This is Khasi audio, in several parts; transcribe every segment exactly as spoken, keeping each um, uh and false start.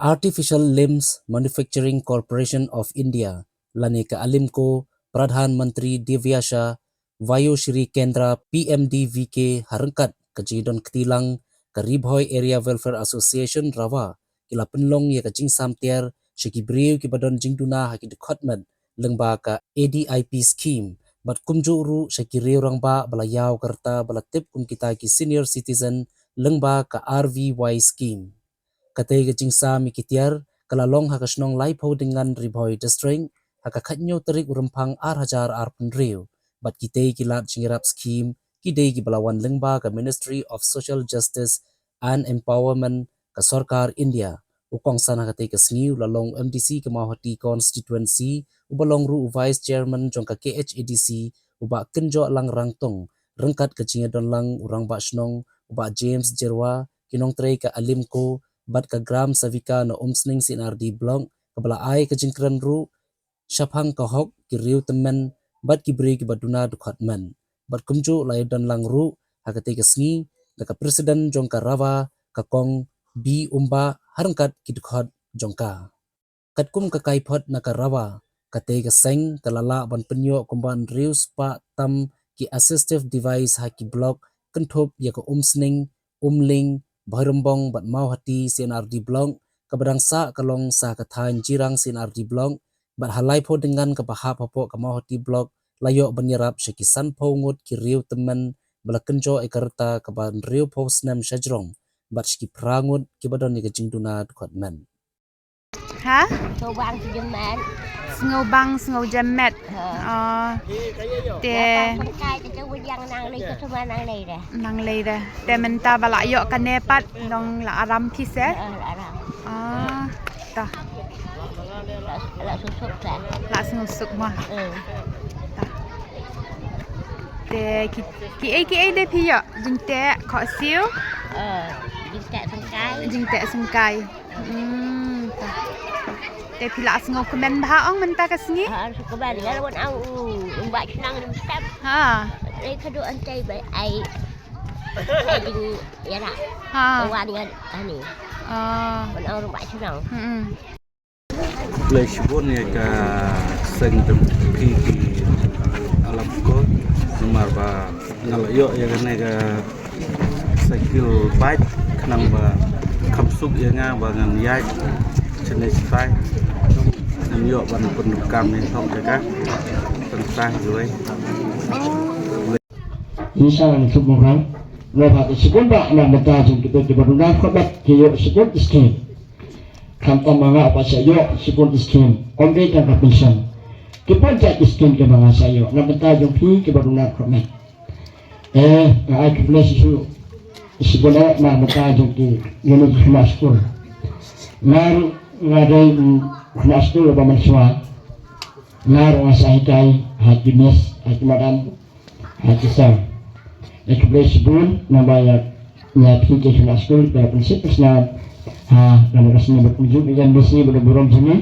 Artificial Limbs Manufacturing Corporation of India, lane ka ALIMCO, Pradhan Mantri Divyasha Vyoshri Kendra P M D V K ha ryngkat ka jingdon kti lang ka Ri Bhoi Area Welfare Association RAWA, ki la pynlong ïa ka jingsam tiar sha ki briew kiba don jingduna ha ki dkhot met lyngba ka A D I P scheme, bad kumjuh ruh sha ki riew rangbah ba la ïaw ka rta ba la tip kum kita ki senior citizen lyngba ka R V Y scheme. Katei ka jingsam ïa ki tiar ka la long ha ka shnong Laiphew Dyngan, Ri Bhoi District, ha ka khathynñiew tarik u Rymphang ar hajar arphew hynriew, bad kitei ki lad jingïarap scheme ki dei kiba la wan lyngba ka Ministry of Social Justice and Empowerment ka Sorkar India. U kongsan ha katei ka sngi u la long u M D C ka Mawhati Constituency, uba long ruh u Vice Chairman jong ka K H A D C, u Bah Kynjohlang Rangtong, ryngkat ka jingïadon lang u Rangbah Shnong u Bah James Jyrwa, ki nongtrei ka ALIMCO, bad ka Gram Savika na Umsning C and R D Block, kaba la ai ka jingkren ruh shaphang ka hok ki riew tymmen bad ki briew kiba duna dkhot met. Bad kumjuh la ïadon lang ruh ha katei ka sngi da ka President jong ka RAWA, ka Kong B Umbah, ha ryngkat ki dkhot jong ka. Katkum ka kaiphod na ka RAWA, katei ka seng ka la lah ban pynïoh kumba hynriew spah tam ki assistive device ha ki block, kynthup ïa ka Umsning, Umling, Bhoirymbong bad Mawhati C and R D Block, kaba dang sah ka long sa ka thaiñ Jirang C and R D Block, bad ha Laiphew Dyngan kaba hap hapoh ka Mawhati Block la ïoh ban ïarap sha ki sanphew ngut ki riew tymmen ba la kynjoh ïa ka rta kaba hynriewphew snem shajrong, bad sha ki phra ngut kiba don ïa ka jingduna dkhot met. Ha? Sngewbang sngewjemet. Sngewbang sngewjemet. Ha. Oh. Te. Ïa, tang sengkai te, te wei ïa nang lei te, semua nang lei deh. Nang lei deh. Te mynta ba la ïoh kane pat, nong la aram phi se? Ha, la aram. Ah, ta. La, la suk suk sa. La suk suk ma. Hmm. Ta. Te ki, kiei kiei de phi ïoh? Jingteh khohsiew? Eh, jingteh sengkai. Jingteh sengkai. Hmm, ta. Te phi la sngewkmen bha ong mynta ka sngi? Ha, sngewkmen, nga la wan ong u, u Bah Chnong ni mesti. Ha. Ai kadu antai bai ai. Ai jingïarap. Ha. Wan ïa ani. Ah. Wan ong u Bah Chnong. Hmm. Khublei shibun ïa ka seng jong phi ki ALIMCO, namar ba nga la ïoh ïa kane ka cycle bike khnang ba kham suk ïa nga ba ngan ïaid shane shatai. Ngan ïoh ban pyndonkam ïa ka hok ïa ka. Tang sa iwei. Ngi sa nang suk mawrang. Nga ba te shibun ba na bynta jong kito kiba duna dkhot met ki ïoh shibun ki skim. Khamtam ma nga ba sa ïoh shibun ki skim. Ym dei tang ka pension. Ki bun jait ki skim kiba nga sa ïoh na bynta jong phi kiba duna dkhot met. Eh, nga ai khublei shibun, shibun eh na bynta jong ki, ïa ki khynnah skul. Nga ruh nga dei, mm, khynnah skul ba mynshuwa. Nga ruh nga sa hikai ha ki miss, ha ki madam. Ha, ki sa. Ïa khublei shibun, namar ïa, ïa phi ki khynnah skul, ïa pynsngewsih pynsngew. Ha, namar ka sngi ba kumjuh, ïa ka sngi ba burom jong ngi.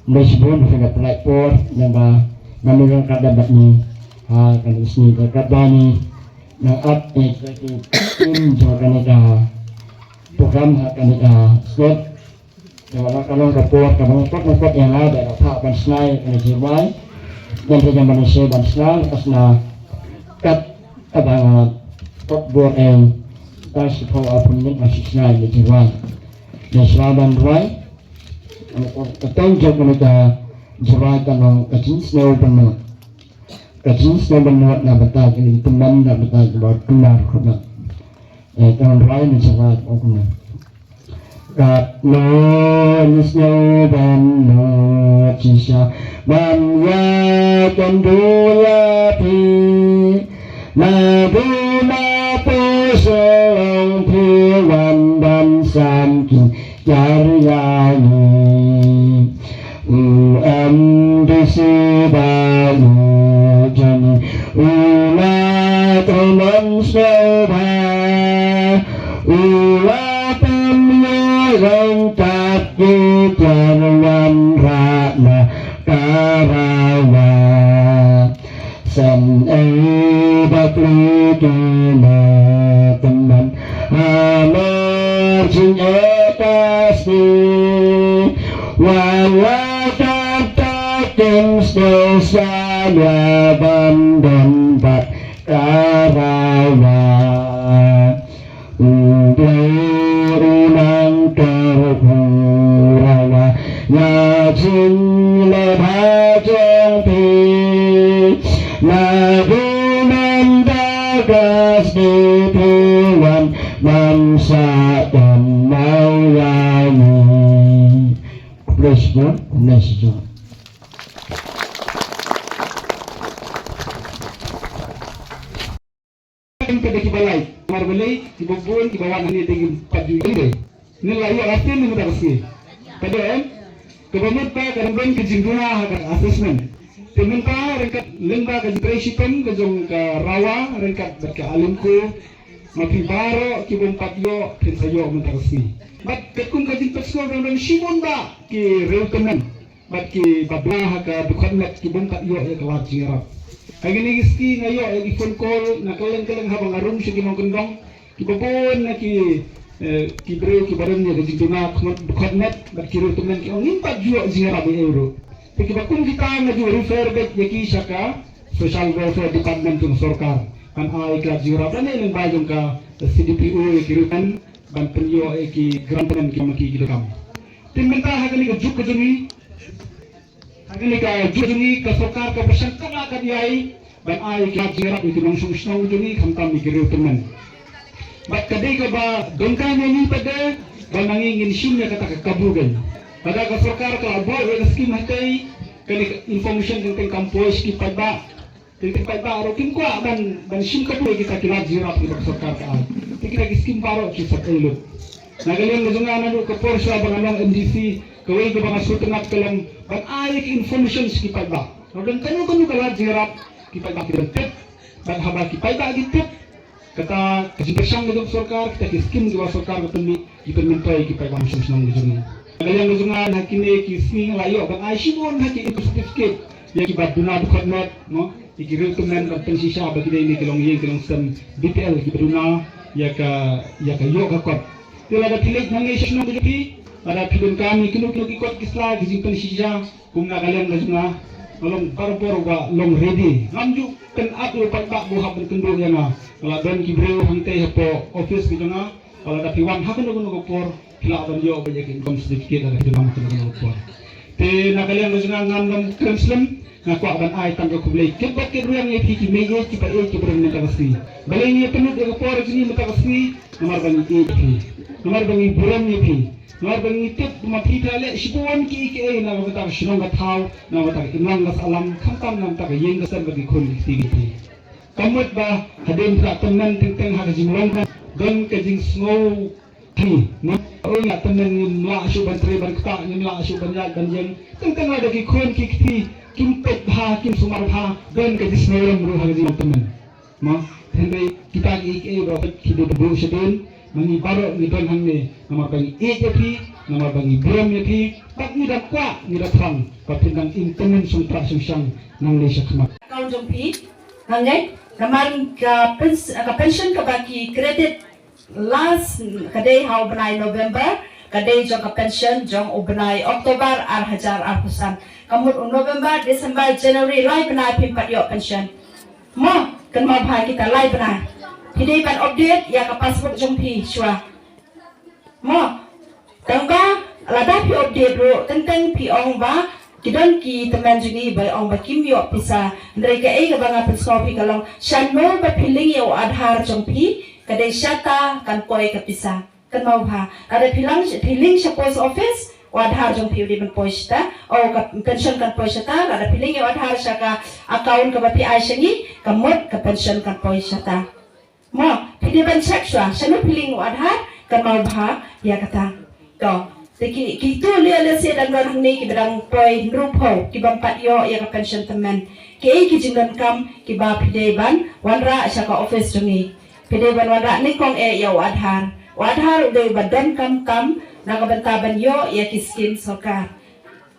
Khublei shibun, phi la pynlait por, namar, namar ka da bad ngi. Ha, ka da sngi, ka da bad ngi. Nang ap, ïa, ïa, ïa, in, jong kane ka program, ha, kane ka state. Ïa, ka long ka por kaba nyngkong nyngkong ïa nga ba nga phah ban shna ïa kane ka jingrwai. Ngan ïa ban shna ban shna ka shna kat kaba nga kot bor ïa ka shiphew arphew minit nga shu shna ïa kane ka jingrwai. Ïa, shna ban rwai. Ka teng jong kane ka jingrwai ka long ka jingsngew ban mut. Ka jingsngew ban mut na bynta kine ki tymmen, na bynta kiba duna dkhot met. Eh, ka rwai mynta ka ong kumne. Katno ngi sngew ban mut shisha ban ïakynduh ïa phi. Naduh na pyrshang phi wan ban sam ki jar ïa ngi. U M D C ba u Johnny u la tymmen sngewbha. U la pynïaid ryngkat ki tiar wanrah na ka RAWA. Sngewbha klik na tymmen hamar jingeh ka sngi. Wa la kata kin station ya ban don bad ka rawa. U Blei u nang tor u rawa. Ïa jingïaleh bha jong phi. Naduh mynta ka sngi phi wan ban sah don nau ïa ngi. Praise God, praise God. Ka dei kiba lai, namar balei, kiba bun, kiba wan hangne te kim pat ju ïohi. Ngi la ïoh last time mynta ka sngi. Ka dei em, kaba mut ba ka dang don ka jingduna ha ka assessment. Te mynta ryngkat lyngba ka jingtrei shitom ka jong ka RAWA ryngkat bad ka ALIMCO, ma phi baroh kibym pat ïoh, phin sa ïoh mynta ka sngi. Bad katkum ka jingpyrshang dang don shibun ba ki riewtymmen bad kiba duna ha ka dkhot met kibym pat ïoh ïa ka lad jingïarap. Ha kine ki sngi nga ïoh ïa ki phone call na kylleng kylleng haba nga rung sha ki nongkyndong. Kiba bun na ki, eh, ki briew kiba don ïa ka jingduna dkhot met bad ki riewtymmen ki ong ngim pat ju ïoh jingïarap ei ei ruh. Te kiba kum kita nga ju refer beit ïa ki sha ka Social Welfare Department jong sorkar ban ai ka lad jingïarap lane lyngba jong ka CDPO ïa ki riewtymmen ban pynïoh ïa ki grant tymmen ki ma ki ki donkam. Te mynta ha kane ka juk ka jong ngi, ha kane ka juk ka jong ngi ka sorkar ka pyrshang katba kat ïa i ban ai ïa ki lad jingïarap ïa ki nongshong shnong jong ngi khamtam ïa ki riewtymmen. Bad ka dei kaba donkam ïa ngi pat de ba ma ngi ngin shim ïa kata ka kabu kein. Lada ka sorkar ka la buh ïa ka skim hatei, kane ka information teng teng kam poi sha ki paidbah. Te ki paidbah ruh kim kwah ban, ban shim kabu ïa kita ki lad jingïarap kiba ka sorkar ka ai. Te kita ki skim baroh ki sat ei lut. Na ka liang ka jong nga naduh ka por shuwa ba nga long MDC, kawei kaba nga sngewtynnat ka long ban ai ïa ki information sha ki paidbah. Lada don kano kano ka lad jingïarap ki paidbah ki don tip. Bad haba ki paidbah ki tip, kata ka jingpyrshang ka jong ka sorkar, kita ki skim kiba sorkar ka pynmih, ki pynmyntoi ki paidbah nongshong shnong ka jong ngi. Ka liang ka jong nga ha kine ki sngi nga la ïoh ban ai shibun ha ki income certificate ïa kiba duna dkhot met, mo, ïa ki riewtymmen ban pynshisha ba ki dei ne ki longïing ki longsem BPL kiba duna ïa ka, ïa ka ïoh ka kot. Te lada phi leit nangne sha shnong ka jong phi, lada phi donkam ïa kino kino ki kot ki sla ki jingpynshisha, kum na ka liang ka jong nga, nga long barabor ba long ready. Ngam ju kynad ïa u paidbah ba u hap ban kynduh ïa nga. Nga la don ki briew hangtei hapoh office ka jong nga. Lada phi wan ha kano kano ka por phi lah ban ïoh beit ïa ka income certificate lada phi wan ha kano kano ka por. Te na ka liang ka jong nga ngam long kren slem, nga kwah ban ai tang ka khublei kit bad kit rwiang ïa phi ki mei ïeit ki pa ïeit kiba don mynta ka sngi. Balei ngi ïa pynlut ïa ka por jong ngi mynta ka sngi? Namar ba ngi ïeit ïa phi. Namar ba ngi burom ïa phi. Namar ba ngi tip ba ma phi phi la leh shibun kiei kiei na ka bynta ka shnong ka thaw, na ka bynta ka imlang ka sahlang, khamtam na ka bynta ka ïing ka sem bad ki khun ki kti ki kti. Ka mut ba hadien phi la tymmen teng teng ha ka jinglong ka don ka jingsngew thri. Ngi ong la tymmen ngim lah shuh ban trei ban ktah, ngim lah shuh ban ïaid ban ïeng. Teng teng lada ki khun ki kti kim peit bha, kim sumar bha, don ka jingsngew rem ruh ha ka jinglong tymmen. Mo, hynrei kita kiei kiei baroh ki dei ba buh shadien, ma ngi baroh ngi don hangne namar ba ngi ïeit ïa phi, namar ba ngi burom ïa phi, bad ngi da kwah, ngi da thrang ba phin dang im tymmen shongtrah shongshang nangne sha khmat. Account jong phi, hangne, namar ka pens-, ka pension kaba ki credit last ka dei ha u bnai November, ka dei jong ka pension jong u bnai October ar hajar arphew san. Ka mut u November, December, January, lai bnai phim pat ïoh pension. Mo, kynmaw bha kita lai bnai. Phi dei ban update ïa ka passbook jong phi shuwa. Mo, tang ba lada phi update ruh teng teng phi ong ba ki don ki tymmen jong ngi ba ong ba kim ïoh pisa. Hynrei kaei kaba nga pynsngew phi ka long shano ba phi link ïa u Aadhaar jong phi, ka dei shata kan poi ka pisa. Kynmaw bha, lada phi lang, phi link sha post office, u Aadhaar jong phi u dei ban poi shata, o ka pension kan poi shata, lada phi link ïa u Aadhaar sha ka account kaba phi ai sha ngi, ka mut ka pension kan poi shata. Mo, phi dei ban check shuwa, shano phi link u Aadhaar, kynmaw bha ïa kata. To, te ki, kitu leh lehse dang don hangne kiba dang poi hynriewphew, kibym pat ïoh ïa ka pension tymmen. Kiei ki jingdonkam kiba phi dei ban wanrah sha ka office jong ngi. Phi dei ban wanrah nyngkong eh ïa u Aadhaar. U Aadhaar u dei uba donkam tam na ka bynta ban ïoh ïa ki skim sorkar.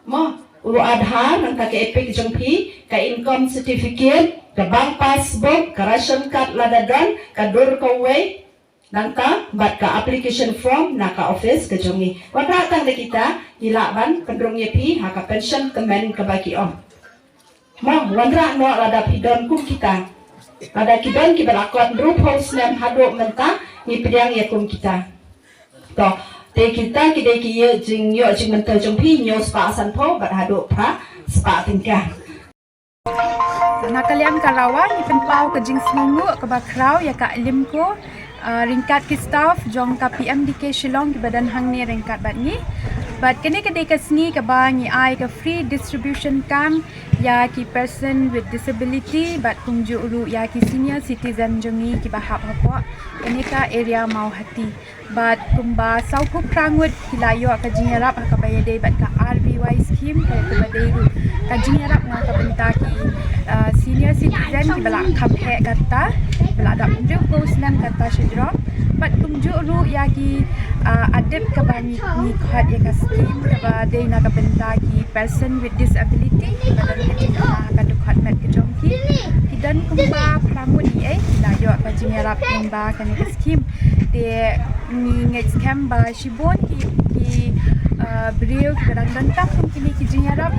Mo, u Aadhaar, nangta ka EPIC jong phi, ka income certificate, ka bank passbook, ka ration card lada don, ka dur kawei, Nangta bad ka application form na ka office ka jong ngi. Wanrah tang da kita, ngi lah ban pynrung ïa phi ha ka pension tymmen kaba ki ong. Mo, wanrah noh lada phi don kum kita. Lada ki don kiba la kot hynriewphew snem haduh mynta, ngi pdiang ïa kum kita. To, te kita ki dei ki ïa jingïoh jingmyntoi jong phi, hynñiew spah sanphew bad haduh phra spah tyngka. Na ka liang ka RAWA ngi pynpaw ka jingsngewnguh kaba khraw ïa ka Alimco, ah, ryngkat ki staff jong ka P M D K Shillong kiba don hangne ryngkat bad ngi. Bad kane ka dei ka sngi kaba ngi ai ka free distribution camp ïa ki person with disability bad kumjuh ruh ïa ki senior citizen jong ngi kiba hap hapoh kane ka area Mawhati. Bad kumba sawphew phra ngut ki la ïoh ka jingïarap ha kaba ïadei bad ka R B Y scheme, ka kaba dei ruh ka jingïarap na ka bynta ki, ah, senior citizen kiba la kham heh katta, kiba la dap hynriewphew snem katta shajrong. Bad kumjuh ruh ïa ki, ah, adep kaba ngi, ngi khot ïa ka scheme kaba dei na ka bynta ki person with disability kiba don ka jingma ha ka dkhot met ka jong ki. Ki don kumba phra ngut ïa ki la ïoh ka jingïarap lyngba kane ka scheme. Te ngi ngeit skhem ba shibun ki, ki, ah, briew kiba dang donkam kum kine ki jingïarap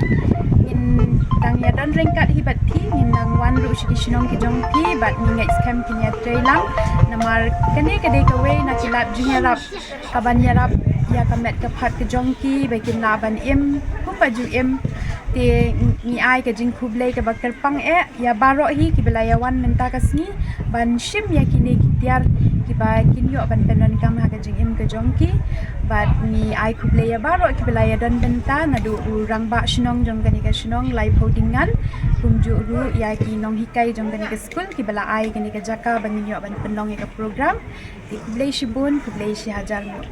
ngin dang ïa don ryngkat hi bad phi, ngin dang wan ruh sha ki shnong ki jong phi bad ngi ngeit skhem kin ïa trei lang. Namar kane ka dei kawei na ki lad jingïarap kaban ïarap ïa ka met ka phad ka jong ki ba kin lah ban im kumba ju im. Te ngi ai ka jingkhublei kaba kyrpang eh ïa baroh hi kiba la ïa wan mynta ka sngi ban shim ïa kine ki tiar kiba kin ïoh ban pyndonkam ha ka jingim ka jong ki. Bad ngi ai khublei ïa baroh kiba la ïa don bynta, naduh u rangbah shnong jong kane ka shnong Laiphew Ding Ngan, kumjuh ruh ïa ki nonghikai jong kane ka skul kiba la ai kane ka jaka ba ngin ïoh ban pynlong ïa ka program. Te khublei shibun, khublei shihajar ngut.